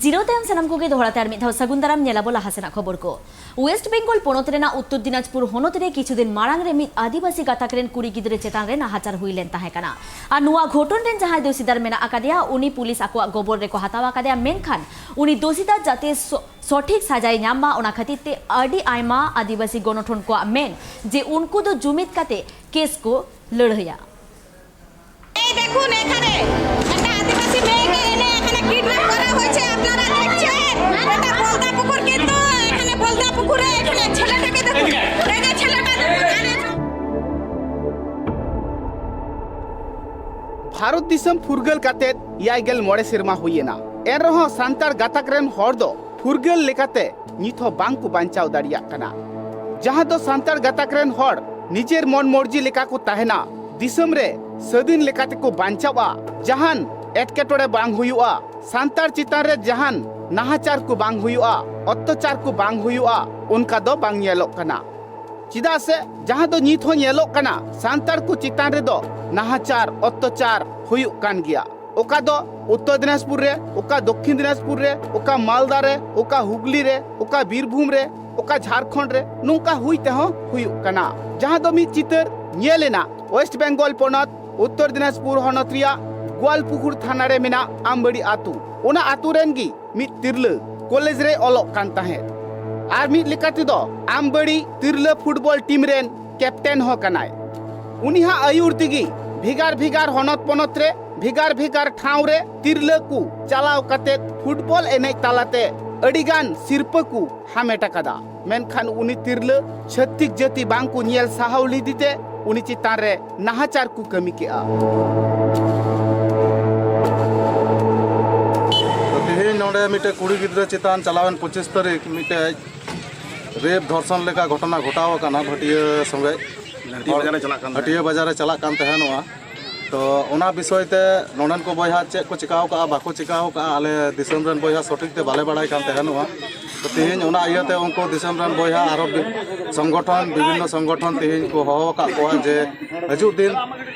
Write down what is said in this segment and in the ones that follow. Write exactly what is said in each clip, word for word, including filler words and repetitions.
ᱡᱤᱨᱟᱹᱣ ᱛᱟᱭᱚᱢ ᱥᱟᱱᱟᱢ ᱠᱚᱜᱮ ᱫᱚᱦᱲᱟ ᱛᱮ ᱟᱨ ᱢᱤᱫ ᱫᱷᱟᱣ ᱥᱟᱹᱜᱩᱱ ᱫᱟᱨᱟᱢ᱾ ᱧᱮᱞ ᱟᱵᱚ ᱞᱟᱦᱟ ᱥᱮᱱᱟᱜ ᱠᱷᱚᱵᱚᱨ ᱠᱚ᱾ ᱳᱭᱮᱥᱴ ᱵᱮᱝᱜᱚᱞ ᱯᱚᱱᱚᱛ ᱨᱮᱱᱟᱜ ᱩᱛᱛᱚᱨ ᱫᱤᱱᱟᱡᱽᱯᱩᱨ ᱦᱚᱱᱚᱛ ᱨᱮ ᱠᱤᱪᱷᱩ ᱫᱤᱱ ᱢᱟᱲᱟᱝ ᱨᱮ ᱢᱤᱫ ᱟᱹᱫᱤᱵᱟᱹᱥᱤ ᱜᱟᱛᱟᱠ ᱨᱮᱱ ᱠᱩᱲᱤ ᱜᱤᱫᱽᱨᱟᱹ ᱪᱮᱛᱟᱱ ᱨᱮ ᱱᱟᱦᱟᱪᱟᱨ ᱦᱩᱭ ᱞᱮᱱ ᱛᱟᱦᱮᱸ ᱠᱟᱱᱟ᱾ ᱟᱨ ᱱᱚᱣᱟ ᱜᱷᱚᱴᱚᱱ ᱨᱮᱱ ᱡᱟᱦᱟᱸᱭ ᱫᱚᱥᱤᱫᱟᱨ ᱢᱮᱱᱟᱜ ᱟᱠᱟᱫᱮᱭᱟ, ᱩᱱᱤ ᱯᱩᱞᱤᱥ ᱟᱠᱚᱣᱟᱜ ᱜᱚᱵᱚᱞ ᱨᱮᱠᱚ ᱦᱟᱛᱟᱣ ᱟᱠᱟᱫᱮᱭᱟ, ᱢᱮᱱᱠᱷᱟᱱ ᱩᱱᱤ ᱫᱚᱥᱤᱫᱟᱨ ᱡᱟᱛᱮ ᱥᱚ-, ᱥᱚᱴᱷᱤᱠ ᱥᱟᱡᱟᱭ ᱧᱟᱢ ᱢᱟ, ᱚᱱᱟ ᱠᱷᱟᱹᱛᱤᱨ ᱛᱮ ᱟᱹᱰᱤ ᱟᱭᱢᱟ ᱟᱹᱫᱤᱵᱟᱹᱥᱤ ᱜᱚᱱᱚᱴᱷᱚᱱ ᱠᱚᱣᱟᱜ ᱢᱮᱱ ᱡᱮ ᱩᱱᱠᱩ ᱫᱚ ᱡᱩᱢᱤᱫ ᱠᱟᱛᱮ ᱠᱮᱥ ᱠᱚ ᱞᱟᱹᱲᱦᱟᱹᱭᱟ᱾ এই দেখুন, এখানে একটা আদিবাসী মেয়েকে এনে এখানে কিডন্যাপ করা হয়েছে, আপনারা দেখছেন। এটা বলদা পুকুর, কিন্তু এখানে বলদা পুকুরে এখানে ছেলেটাকে দেখুন, এই যে ছেলেটা দেখুন, আরে ᱵᱷᱟᱨᱚᱛ ᱫᱤᱥᱚᱢ ᱯᱷᱩᱨᱜᱟᱹᱞ ᱠᱟᱛᱮ ᱮᱭᱟᱭ ᱜᱮᱞ ᱢᱚᱬᱮ ᱥᱮᱨᱢᱟ ᱦᱩᱭ ᱮᱱᱟ, ᱮᱱ ᱨᱮᱦᱚᱸ ᱥᱟᱱᱛᱟᱲ ᱜᱟᱛᱟᱠ ᱨᱮᱱ ᱦᱚᱲ ᱫᱚ ᱯᱷᱩᱨᱜᱟᱹᱞ ᱞᱮᱠᱟᱛᱮ ᱱᱤᱛ ᱦᱚᱸ ᱵᱟᱝ ᱠᱚ ᱵᱟᱧᱪᱟᱣ ᱫᱟᱲᱮᱭᱟᱜ ᱠᱟᱱᱟ᱾ ᱡᱟᱦᱟᱸ ᱫᱚ ᱥᱟᱱᱛᱟᱲ ᱜᱟᱛᱟᱠ ᱨᱮᱱ ᱦᱚᱲ ᱱᱤᱡᱮᱨ ᱢᱚᱱ ᱢᱚᱨᱡᱤ ᱞᱮᱠᱟ ᱠᱚ ᱛᱟᱦᱮᱱᱟ, ᱫᱤᱥᱚᱢ ᱨᱮ ᱥᱟᱹᱫᱷᱤᱱ ᱞᱮᱠᱟ ᱛᱮᱠᱚ ᱵᱟᱧᱪᱟᱣᱜᱼᱟ, ᱡᱟᱦᱟᱱ ᱮᱴᱠᱮᱴᱚᱬᱮ ᱵᱟᱝ ᱦᱩᱭᱩᱜᱼᱟ, ᱥᱟᱱᱛᱟᱲ ᱪᱮᱛᱟᱱ ᱨᱮ ᱡᱟᱦᱟᱱ ᱱᱟᱦᱟᱪᱟᱨ ᱠᱚ ᱵᱟᱝ ᱦᱩᱭᱩᱜᱼᱟ, ᱚᱛᱛᱟᱪᱟᱨ ᱠᱚ ᱵᱟᱝ ᱦᱩᱭᱩᱜᱼᱟ, ᱚᱱᱠᱟ ᱫᱚ ᱵᱟᱝ ᱧᱮᱞᱚᱜ ᱠᱟᱱᱟ᱾ ᱪᱮᱫᱟᱜ ᱥᱮ ᱡᱟᱦᱟᱸ ᱫᱚ ᱱᱤᱛ ᱦᱚᱸ ᱧᱮᱞᱚᱜ ᱠᱟᱱᱟ, ᱥᱟᱱᱛᱟᱲ ᱠᱚ ᱪᱮᱛᱟᱱ ᱨᱮᱫᱚ ᱱᱟᱦᱟᱪᱟᱨ, ᱚᱛᱛᱟᱪᱟᱨ ᱦᱩᱭᱩᱜ ᱠᱟᱱ ᱜᱮᱭᱟ᱾ ᱚᱠᱟ ᱫᱚ ᱩᱛᱛᱚᱨ ᱫᱤᱱᱟᱡᱽᱯᱩᱨ ᱨᱮ, ᱚᱠᱟ ᱫᱚᱠᱠᱷᱤᱱ ᱫᱤᱱᱟᱡᱽᱯᱩᱨ ᱨᱮ, ᱚᱠᱟ ᱢᱟᱞᱫᱟ ᱨᱮ, ᱚᱠᱟ ᱦᱩᱜᱽᱞᱤ ᱨᱮ, ᱚᱠᱟ ᱵᱤᱨᱵᱷᱩᱢ ᱨᱮ, ᱚᱠᱟ ᱡᱷᱟᱲᱠᱷᱚᱸᱰ ᱨᱮ ᱱᱚᱝᱠᱟ ᱦᱩᱭ ᱛᱮᱦᱚᱸ ᱦᱩᱭᱩᱜ ᱠᱟᱱᱟ᱾ ᱡᱟᱦᱟᱸ ᱫᱚ ᱢᱤᱫ ᱪᱤᱛᱟᱹᱨ ᱧᱮᱞ ᱮᱱᱟ ᱳᱭᱮᱥᱴ ᱵᱮᱝᱜᱚᱞ ᱯᱚᱱᱚᱛ ᱩᱛᱛᱚᱨ ᱫᱤᱱᱟᱡᱽᱯᱩᱨ ᱦᱚᱱᱚᱛ ᱨᱮᱭᱟᱜ ᱜᱳᱣᱟᱞᱯᱩᱠᱩᱨ ᱛᱷᱟᱱᱟ ᱨᱮ ᱢᱮᱱᱟᱜ ᱟᱢᱵᱟᱲᱤ ᱟᱹᱛᱩ᱾ ᱚᱱᱟ ᱟᱹᱛᱩ ᱨᱮᱱ ᱜᱮ ᱢᱤᱫ ᱛᱤᱨᱞᱟᱹ ᱠᱚᱞᱮᱡᱽ ᱨᱮᱭ ᱚᱞᱚᱜ ᱠᱟᱱ ᱛᱟᱦᱮᱸᱫ᱾ ᱟᱨ ᱢᱤᱫ ᱞᱮᱠᱟ ᱛᱮᱫᱚ ᱟᱢᱵᱟᱲᱤ ᱛᱤᱨᱞᱟᱹ ᱯᱷᱩᱴᱵᱚᱞ ᱴᱤᱢ ᱨᱮᱱ ᱠᱮᱯᱴᱮᱱ ᱦᱚᱸ ᱠᱟᱱᱟᱭ᱾ ᱩᱱᱤᱭᱟᱜ ᱟᱹᱭᱩᱨ ᱛᱮᱜᱮ ᱵᱷᱮᱜᱟᱨ ᱵᱷᱮᱜᱟᱨ ᱦᱚᱱᱚᱛ ᱯᱚᱱᱚᱛ ᱨᱮ, ᱵᱷᱮᱜᱟᱨ ᱵᱷᱮᱜᱟᱨ ᱴᱷᱟᱶ ᱨᱮ ᱛᱤᱨᱞᱟᱹ ᱠᱚ ᱪᱟᱞᱟᱣ ᱠᱟᱛᱮ ᱯᱷᱩᱴᱵᱚᱞ ᱮᱱᱮᱡ ᱛᱟᱞᱟᱛᱮ ᱟᱹᱰᱤᱜᱟᱱ ᱥᱤᱨᱯᱟᱹ ᱠᱚ ᱦᱟᱢᱮᱴ ᱟᱠᱟᱫᱟ᱾ ᱢᱮᱱᱠᱷᱟᱱ ᱩᱱᱤ ᱛᱤᱨᱞᱟᱹ ᱪᱷᱟᱹᱛᱤᱠ ᱡᱟᱹᱛᱤ ᱵᱟᱝ ᱠᱚ ᱧᱮᱞ ᱥᱟᱦᱟᱣ ᱞᱮᱫᱮ ᱛᱮ ᱩᱱᱤ ᱪᱮᱛᱟᱱ ᱨᱮ ᱱᱟᱦᱟᱪᱟᱨ ᱠᱚ ᱠᱟᱹᱢᱤ ᱠᱮᱜᱼᱟ᱾ ᱛᱚ, ᱛᱮᱦᱮᱧ ᱱᱚᱰᱮ ᱢᱤᱫᱴᱮᱡ ᱠᱩᱲᱤ ᱜᱤᱫᱽᱨᱟᱹ ᱪᱮᱛᱟᱱ ᱪᱟᱞᱟᱣᱮᱱ ᱯᱚᱸᱪᱤᱥ ᱛᱟᱹᱨᱤᱠᱷ ᱢᱤᱫᱴᱮᱡ ᱨᱮᱯ ᱫᱷᱚᱨᱥᱚᱱ ᱞᱮᱠᱟ ᱜᱷᱚᱴᱚᱱᱟ ᱜᱷᱚᱴᱟᱣ ᱟᱠᱟᱱᱟ ᱵᱷᱟᱹᱴᱤᱭᱟᱹ ᱥᱚᱸᱜᱮ᱾ ᱦᱟᱹᱴᱤᱭᱟᱹ ᱵᱟᱡᱟᱨ ᱨᱮ ᱪᱟᱞᱟᱜ ᱠᱟᱱ ᱛᱟᱦᱮᱸᱫ᱾ ᱦᱟᱹᱴᱤᱭᱟᱹ ᱵᱟᱡᱟᱨ ᱨᱮ ᱪᱟᱞᱟᱜ ᱠᱟᱱ ᱛᱟᱦᱮᱸ ᱱᱚᱣᱟ᱾ ᱛᱚ, ᱚᱱᱟ ᱵᱤᱥᱚᱭ ᱛᱮ ᱱᱚᱰᱮᱱ ᱠᱚ ᱵᱚᱭᱦᱟ ᱪᱮᱫ ᱠᱚ ᱪᱤᱠᱟᱹᱣ ᱠᱟᱜᱼᱟ, ᱵᱟᱠᱚ ᱪᱤᱠᱟᱹᱣ ᱠᱟᱜᱼᱟ, ᱟᱞᱮ ᱫᱤᱥᱚᱢ ᱨᱮᱱ ᱵᱚᱭᱦᱟ ᱥᱚᱴᱷᱤᱠ ᱛᱮ ᱵᱟᱞᱮ ᱵᱟᱲᱟᱭ ᱠᱟᱱ ᱛᱟᱦᱮᱸ ᱱᱚᱣᱟ᱾ ᱛᱚ, ᱛᱮᱦᱮᱧ ᱚᱱᱟ ᱤᱭᱟᱹᱛᱮ ᱩᱱᱠᱩ ᱫᱤᱥᱚᱢ ᱨᱮᱱ ᱵᱚᱭᱦᱟ ᱟᱨᱚ ᱵᱤ-, ᱥᱚᱝᱜᱚᱴᱷᱚᱱ, ᱵᱤᱵᱷᱤᱱᱱᱚ ᱥᱚᱝᱜᱚᱴᱷᱚᱱ ᱛᱮᱦᱮᱧ ᱠᱚ ᱦᱚᱦᱚ ᱟᱠᱟᱫ ᱠᱚᱣᱟ ᱡᱮ ᱦᱤᱡᱩᱜ ᱫᱤᱱ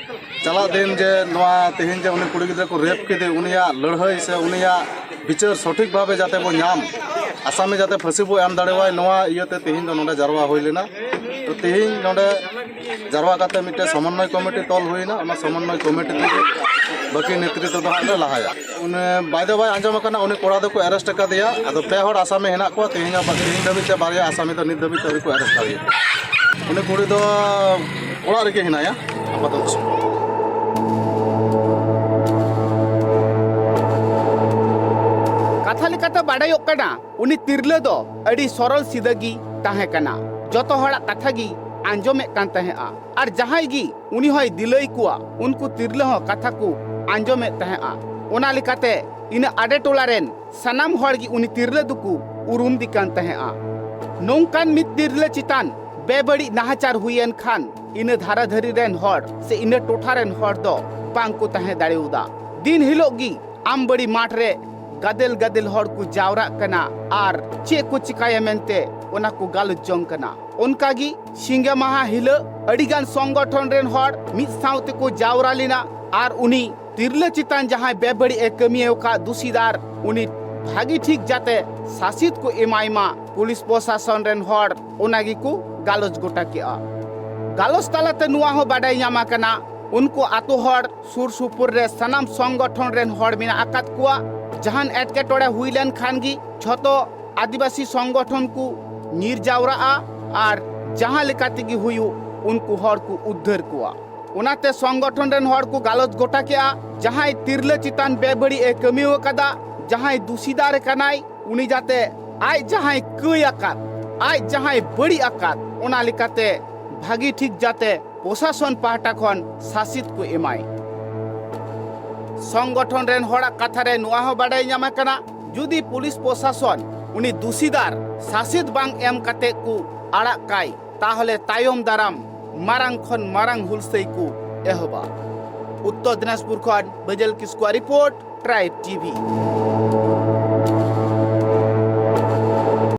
ᱪᱟᱞᱟᱜ ᱫᱤᱱ ᱡᱮ ᱱᱚᱣᱟ ᱛᱮᱦᱮᱧ ᱡᱮ ᱩᱱᱤ ᱠᱩᱲᱤ ᱜᱤᱫᱽᱨᱟᱹ ᱠᱚ ᱨᱮᱯ ᱠᱮᱫᱮ, ᱩᱱᱤᱭᱟᱜ ᱞᱟᱹᱲᱦᱟᱹᱭ ᱥᱮ ᱩᱱᱤᱭᱟᱜ ᱵᱤᱪᱟᱹᱨ ᱥᱚᱴᱷᱤᱠ ᱵᱷᱟᱵᱮ ᱡᱟᱛᱮ ᱵᱚ ᱧᱟᱢ, ᱟᱥᱟᱢᱤ ᱡᱟᱛᱮ ᱯᱷᱟᱹᱥᱤ ᱵᱚ ᱮᱢ ᱫᱟᱲᱮᱣᱟᱭ, ᱱᱚᱣᱟ ᱤᱭᱟᱹᱛᱮ ᱛᱮᱦᱮᱧ ᱫᱚ ᱱᱚᱰᱮ ᱡᱟᱨᱣᱟ ᱦᱩᱭ ᱞᱮᱱᱟ᱾ ᱛᱚ ᱛᱮᱦᱮᱧ ᱱᱚᱰᱮ ᱡᱟᱨᱣᱟ ᱠᱟᱛᱮ ᱢᱤᱫᱴᱮᱱ ᱥᱚᱢᱚᱱᱱᱚᱭ ᱠᱚᱢᱤᱴᱤ ᱛᱚᱞ ᱦᱩᱭᱱᱟ, ᱚᱱᱟ ᱥᱚᱢᱚᱱᱱᱚᱭ ᱠᱚᱢᱤᱴᱤ ᱛᱮᱜᱮ ᱵᱟᱹᱠᱤ ᱱᱮᱛᱨᱤᱛᱵ ᱫᱚ ᱦᱟᱸᱜ ᱞᱮ ᱞᱟᱦᱟᱭᱟ᱾ ᱩᱱᱤ ᱵᱟᱭ ᱫᱚ ᱵᱟᱭ ᱟᱸᱡᱚᱢ ᱟᱠᱟᱱᱟ, ᱩᱱᱤ ᱠᱚᱲᱟ ᱫᱚᱠᱚ ᱟᱨᱮᱥᱴ ᱟᱠᱟᱫᱮᱭᱟ᱾ ᱟᱫᱚ ᱯᱮ ᱦᱚᱲ ᱟᱥᱟᱢᱤ ᱦᱮᱱᱟᱜ ᱠᱚᱣᱟ, ᱛᱮᱦᱮᱧ ᱟᱵᱟᱨ ᱛᱮᱦᱮᱧ ᱫᱷᱟᱹᱵᱤᱡ ᱛᱮ ᱵᱟᱨᱭᱟ ᱟᱥᱟᱢᱤ ᱫᱚ ᱱᱤᱛ ᱫᱷᱟᱹᱵᱤᱡ ᱛᱮ ᱟᱹᱣᱨᱤ ᱠᱚ ᱟᱨᱮᱥᱴ ᱫᱟᱲᱮᱭᱟᱠᱚᱣᱟ᱾ ᱩᱱᱤ ᱠᱩᱲᱤ ᱫᱚ ᱚᱲᱟᱜ ᱨᱮᱜᱮ ᱦᱮᱱᱟᱭᱟ ᱟᱯᱟᱛᱚᱛᱚ᱾ ᱠᱟᱛᱷᱟ ᱞᱮᱠᱟᱛᱮ ᱵᱟᱰᱟᱭᱚᱜ ᱠᱟᱱᱟ, ᱩᱱᱤ ᱛᱤᱨᱞᱟᱹ ᱫᱚ ᱟᱹᱰᱤ ᱥᱚᱨᱚᱞ ᱥᱤᱫᱟᱹ ᱜᱮ ᱛᱟᱦᱮᱸ ᱠᱟᱱᱟ᱾ ᱡᱚᱛᱚ ᱦᱚᱲᱟᱜ ᱠᱟᱛᱷᱟ ᱜᱮ ᱟᱸᱡᱚᱢᱮᱫ ᱠᱟᱱ ᱛᱟᱦᱮᱸᱜᱼᱟ᱾ ᱟᱨ ᱡᱟᱦᱟᱸᱭ ᱜᱮ ᱩᱱᱤ ᱦᱚᱸᱭ ᱫᱤᱞᱟᱹᱭ ᱠᱚᱣᱟ, ᱩᱱᱠᱩ ᱛᱤᱨᱞᱟᱹ ᱦᱚᱸ ᱠᱟᱛᱷᱟ ᱠᱚ ᱟᱸᱡᱚᱢᱮᱫ ᱛᱟᱦᱮᱸᱜᱼᱟ᱾ ᱚᱱᱟ ᱞᱮᱠᱟᱛᱮ ᱤᱱᱟᱹ ᱟᱰᱮ ᱴᱚᱞᱟ ᱨᱮᱱ ᱥᱟᱱᱟᱢ ᱦᱚᱲ ᱜᱮ ᱩᱱᱤ ᱛᱤᱨᱞᱟᱹ ᱫᱚᱠᱚ ᱩᱨᱩᱢᱫᱮ ᱠᱟᱱ ᱛᱟᱦᱮᱸᱜᱼᱟ᱾ ᱱᱚᱝᱠᱟᱱ ᱢᱤᱫ ᱛᱤᱨᱞᱟᱹ ᱪᱮᱛᱟᱱ ᱵᱮᱵᱟᱹᱲᱤᱡ ᱱᱟᱦᱟᱪᱟᱨ ᱦᱩᱭᱮᱱ ᱠᱷᱟᱱ ᱤᱱᱟᱹ ᱫᱷᱟᱨᱟ ᱫᱷᱟᱹᱨᱤ ᱨᱮᱱ ᱦᱚᱲ ᱥᱮ ᱤᱱᱟᱹ ᱴᱚᱴᱷᱟ ᱨᱮᱱ ᱦᱚᱲ ᱫᱚ ᱵᱟᱝ ᱠᱚ ᱛᱟᱦᱮᱸ ᱫᱟᱲᱮᱭᱟᱫᱟ᱾ ᱫᱤᱱ ᱦᱤᱞᱳᱜ ᱜᱮ ᱟᱢᱵᱟᱲᱤ ᱢᱟᱴᱷ ᱨᱮ ᱜᱟᱫᱮᱞ ᱜᱟᱫᱮᱞ ᱦᱚᱲ ᱠᱚ ᱡᱟᱣᱨᱟᱜ ᱠᱟᱱᱟ ᱟᱨ ᱪᱮᱫ ᱠᱚ ᱪᱤᱠᱟᱭᱟ ᱢᱮᱱᱛᱮ ᱚᱱᱟ ᱠᱚ ᱜᱟᱞᱚᱪ ᱡᱚᱝ ᱠᱟᱱᱟ᱾ ᱚᱱᱠᱟ ᱜᱮ ᱥᱤᱸᱜᱮ ᱢᱟᱦᱟ ᱦᱤᱞᱳᱜ ᱟᱹᱰᱤ ᱜᱟᱱ ᱥᱚᱝᱜᱚᱴᱷᱚᱱ ᱨᱮᱱ ᱦᱚᱲ ᱢᱤᱫ ᱥᱟᱶ ᱛᱮᱠᱚ ᱡᱟᱣᱨᱟ ᱞᱮᱱᱟ ᱟᱨ ᱩᱱᱤ ᱛᱤᱨᱞᱟᱹ ᱪᱮᱛᱟᱱ ᱡᱟᱦᱟᱸᱭ ᱵᱮᱵᱟᱹᱲᱤᱡ ᱮ ᱠᱟᱹᱢᱤ ᱟᱠᱟᱫ ᱫᱩᱥᱤᱫᱟᱨ, ᱩᱱᱤ ᱵᱷᱟᱹᱜᱤ ᱴᱷᱤᱠ ᱡᱟᱛᱮ ᱥᱟᱥᱤᱛ ᱠᱚ ᱮᱢᱟᱭ ᱢᱟ, ᱯᱩᱞᱤᱥ ᱯᱨᱚᱥᱟᱥᱚᱱ ᱨᱮᱱ ᱦᱚᱲ ᱚᱱᱟ ᱜᱮᱠᱚ ᱜᱟᱞᱚᱪ ᱜᱚᱴᱟ ᱠᱮᱜᱼᱟ᱾ ᱜᱟᱞᱚᱪ ᱛᱟᱞᱟᱛᱮ ᱱᱚᱣᱟ ᱦᱚᱸ ᱵᱟᱰᱟᱭ ᱧᱟᱢ ᱟᱠᱟᱱᱟ, ᱩᱱᱠᱩ ᱟᱛᱳ ᱦᱚᱲ ᱥᱩᱨ ᱥᱩᱯᱩᱨ ᱨᱮ ᱥᱟᱱᱟᱢ ᱥᱚᱝᱜᱚᱴᱷᱚᱱ ᱨᱮᱱ ᱦᱚᱲ ᱢᱮᱱᱟᱜ ᱟᱠᱟᱫ ᱠᱚᱣᱟ᱾ ᱡᱟᱦᱟᱱ ᱮᱴᱠᱮᱴᱚᱬᱮ ᱦᱩᱭ ᱞᱮᱱ ᱠᱷᱟᱱ ᱜᱮ ᱡᱷᱚᱛᱚ ᱟᱹᱫᱤᱵᱟᱹᱥᱤ ᱥᱚᱝᱜᱚᱴᱷᱚᱱ ᱠᱚ ᱧᱤᱨ ᱡᱟᱣᱨᱟᱜᱼᱟ ᱟᱨ ᱡᱟᱦᱟᱸ ᱞᱮᱠᱟ ᱛᱮᱜᱮ ᱦᱩᱭᱩᱜ, ᱩᱱᱠᱩ ᱦᱚᱲ ᱠᱚ ᱩᱫᱽᱫᱷᱟᱹᱨ ᱠᱚᱣᱟ᱾ ᱚᱱᱟᱛᱮ ᱥᱚᱝᱜᱚᱴᱷᱚᱱ ᱨᱮᱱ ᱦᱚᱲ ᱠᱚ ᱜᱟᱞᱚᱪ ᱜᱚᱴᱟ ᱠᱮᱜᱼᱟ, ᱡᱟᱦᱟᱸᱭ ᱛᱤᱨᱞᱟᱹ ᱪᱮᱛᱟᱱ ᱵᱮᱵᱟᱹᱲᱤᱡ ᱮ ᱠᱟᱹᱢᱤ ᱟᱠᱟᱫᱟ, ᱡᱟᱦᱟᱸᱭ ᱫᱩᱥᱤᱫᱟᱨ ᱠᱟᱱᱟᱭ, ᱩᱱᱤ ᱡᱟᱛᱮ ᱟᱡ ᱡᱟᱦᱟᱸᱭ ᱠᱟᱹᱭ ᱟᱠᱟᱫ, ᱟᱡ ᱡᱟᱦᱟᱸᱭ ᱵᱟᱹᱲᱤᱡ ᱟᱠᱟᱫ, ᱚᱱᱟ ᱞᱮᱠᱟᱛᱮ ᱵᱷᱟᱹᱜᱤ ᱴᱷᱤᱠ ᱡᱟᱛᱮ ᱯᱨᱚᱥᱟᱥᱚᱱ ᱯᱟᱦᱴᱟ ᱠᱷᱚᱱ ᱥᱟᱥᱤᱛ ᱠᱚ ᱮᱢᱟᱭ᱾ ᱥᱚᱝᱜᱚᱴᱷᱚᱱ ᱨᱮᱱ ᱦᱚᱲᱟᱜ ᱠᱟᱛᱷᱟ ᱨᱮ ᱱᱚᱣᱟ ᱦᱚᱸ ᱵᱟᱰᱟᱭ ᱧᱟᱢ ᱟᱠᱟᱱᱟ, ᱡᱩᱫᱤ ᱯᱩᱞᱤᱥ ᱯᱨᱚᱥᱟᱥᱚᱱ ᱩᱱᱤ ᱫᱩᱥᱤᱫᱟᱨ ᱥᱟᱥᱤᱛ ᱵᱟᱝ ᱮᱢ ᱠᱟᱛᱮ ᱠᱚ ᱟᱲᱟᱜ ᱠᱟᱭ, ᱛᱟᱦᱚᱞᱮ ᱛᱟᱭᱚᱢ ᱫᱟᱨᱟᱢ ᱢᱟᱨᱟᱝ ᱠᱷᱚᱱ ᱢᱟᱨᱟᱝ ᱦᱩᱞᱥᱟᱹᱭ ᱠᱚ ᱮᱦᱚᱵᱟ᱾ ᱩᱛᱛᱚᱨ ᱫᱤᱱᱟᱡᱽᱯᱩᱨ ᱠᱷᱚᱱ ᱵᱟᱹᱡᱟᱹᱞ ᱠᱤᱥᱠᱩᱣᱟᱜ ᱨᱤᱯᱳᱨᱴ, ᱴᱨᱟᱭᱤᱵᱽ ᱴᱤᱵᱷᱤ᱾